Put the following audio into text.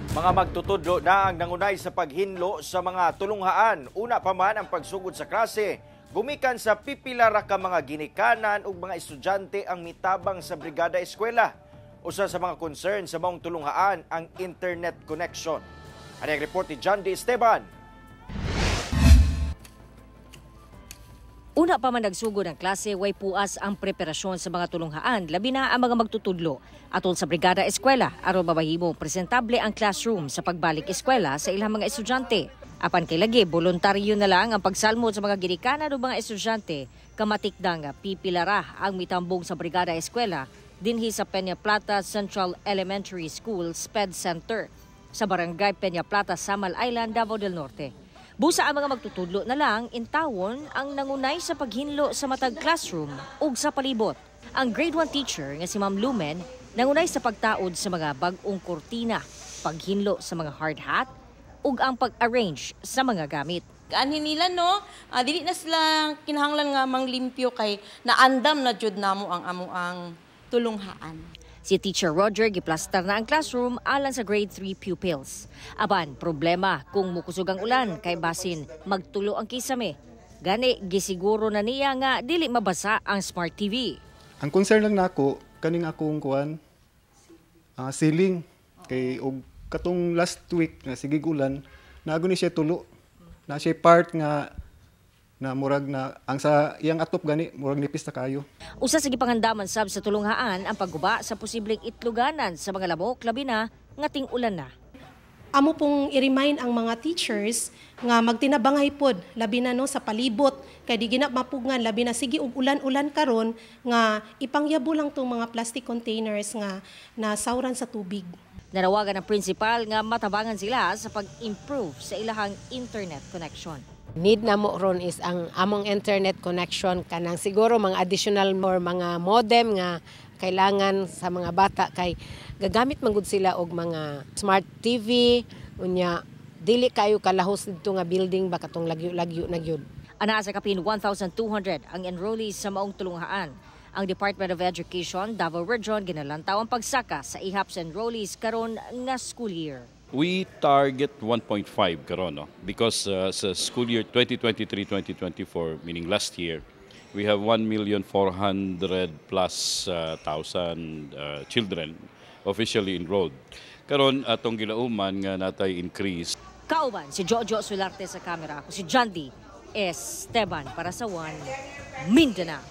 Mga magtutudlo na ang nangunay sa paghinlo sa mga tulunghaan. Una pa man ang pagsugod sa klase, gumikan sa pipila ra ka mga ginikanan ug mga estudyante ang mitabang sa Brigada Eskwela. Usa sa mga concern sa maong tulunghaan ang internet connection. Ani ang report ni John D. Esteban. Una pa man nagsugod ang klase, way puas ang preparasyon sa mga tulunghaan, labi na ang mga magtutudlo. Atol sa Brigada Eskwela, aron mabahimo presentable ang classroom sa pagbalik eskwela sa ilang mga estudyante. Apan kay lagi, voluntaryo na lang ang pagsalmod sa mga ginikanan o mga estudyante, kamatikdang pipilara ang mitambong sa Brigada Eskwela dinhi sa Peña Plata Central Elementary School SPED Center sa Barangay Peña Plata, Samal Island, Davao del Norte. Busa ang mga magtutudlo na lang intawon ang nangunay sa paghinlo sa matag classroom ug sa palibot. Ang grade 1 teacher nga si Ma'am Lumen nangunay sa pagtaod sa mga bag-ong kurtina, paghinlo sa mga hard hat ug ang pag-arrange sa mga gamit. Anhin nila, no, dili na sila kinahanglan nga manglimpyo kay naandam na jud namo ang amo ang tulunghaan. Si Teacher Roger giplastar na ang classroom alang sa grade 3 pupils. Apan, problema kung mukusog ang ulan kay basin magtulo ang kisame. Gani gisiguro na niya nga dili mabasa ang smart TV. Ang concern lang nako kaning akong kuan, ceiling, kay og katong last week nga sige ulan, naago ni siya tulo. Na siya part nga na murag na ang sa iyang atop gani murag nipis na kayo. Usa sa gipangandaman sab sa tulunghaan ang pagguba sa posibleng itluganan sa mga lamok, labi na nga ting-ulan na. Amo pong i-remind ang mga teachers nga magtinabangay pod, labi na, no, sa palibot kay di gina mapugngan, labi na sige og ulan-ulan karon, nga ipangyabo lang tong mga plastic containers nga nasawran sa tubig. Nanawagan ang principal nga matabangan sila sa pag-improve sa ilahang internet connection. Need na mo ron is ang among internet connection, kanang siguro mga additional more mga modem nga kailangan sa mga bata kay gagamit man gud sila og mga smart TV, unya dili kayo kalahos didto nga building ba, katong lagyo-lagyo na gyud. Anaa sa kapin 1,200 ang enrollees sa maong tulunghaan. Ang Department of Education, Davao Region, ginalantaw ang pagsaka sa ihap sa enrollees karon nga school year. We target 1.5 karon, no? Because sa school year 2023-2024, meaning last year, we have 1,400 plus thousand children officially enrolled. Karon atong gilauman nga natay increase. Kauban si Jojo Sularte sa kamera. Ako si John D. Esteban para sa One Mindanao.